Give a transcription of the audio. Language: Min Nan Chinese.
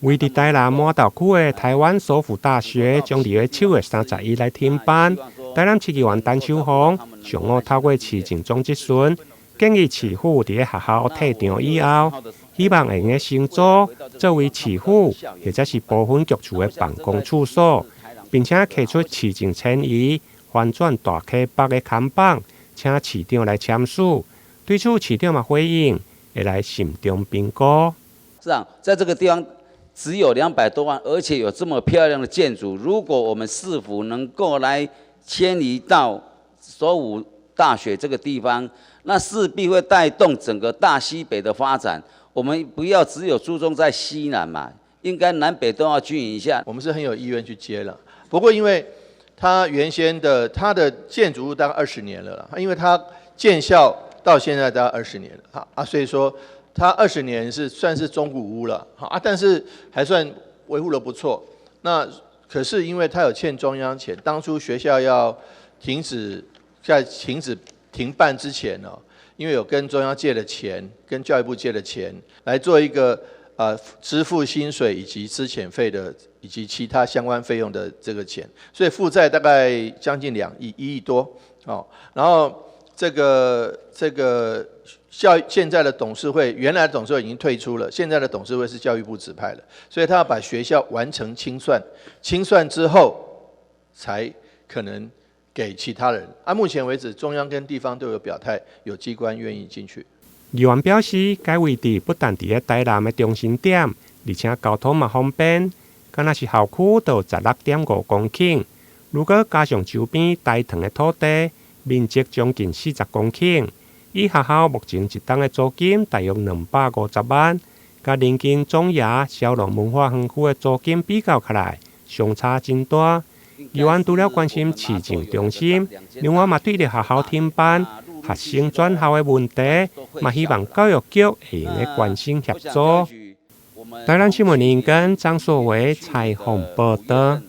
位佇台南滿島區的臺灣首府大學將佇咧7月31來停辦。台南市議員陳秋鳳上午透過市政總質詢，建議市府佇咧學校退場以後，希望會用得承租作為市府或者是部分局處的辦公處所，並且提出市政遷移、翻轉大溪北的看板，請市長來簽署。對此，市長嘛回應，會來慎重評估。市長，在這個地方只有200多萬，而且有這麼漂亮的建築，如果我們市府能夠來遷移到首府大學這個地方，那勢必會帶動整個大西北的發展。我們不要只有注重在西南嘛，應該南北都要均勻一下。我們是很有意願去接了，不過因為它原先的它的建築物大概二十年了，因為它建校到現在大概二十年了，啊，所以說它二十年是算是中古屋了，啊，但是還算維護得不錯。那可是因為它有欠中央錢，當初學校要停止在停止停辦之前呢，因為有跟中央借了錢，跟教育部借了錢來做一個支付薪水以及資遣費的以及其他相關費用的這個錢，所以負債大概將近2億，1億多哦。然後這個教現在的董事會，原來的董事會已經退出了，現在的董事會是教育部指派的，所以他要把學校完成清算，清算之後才可能給其他人。啊，目前為止，中央跟地方都有表態，有機關願意進去。議員表示，該位置不但佇咧台南的中心點，而且交通嘛方便，敢若是校區就有16.5公頃，如果加上周邊台糖的土地，面積將近40公頃。以學校目前一冬的租金大約250萬，佮鄰近中雅驍龍文化園區的租金比較起來，相差真大。議員除了關心市政中心，另外嘛對著學校停辦、學生轉校的問題，嘛希望教育局會用得關心協助。台南新聞林跟張碩偉採訪報導。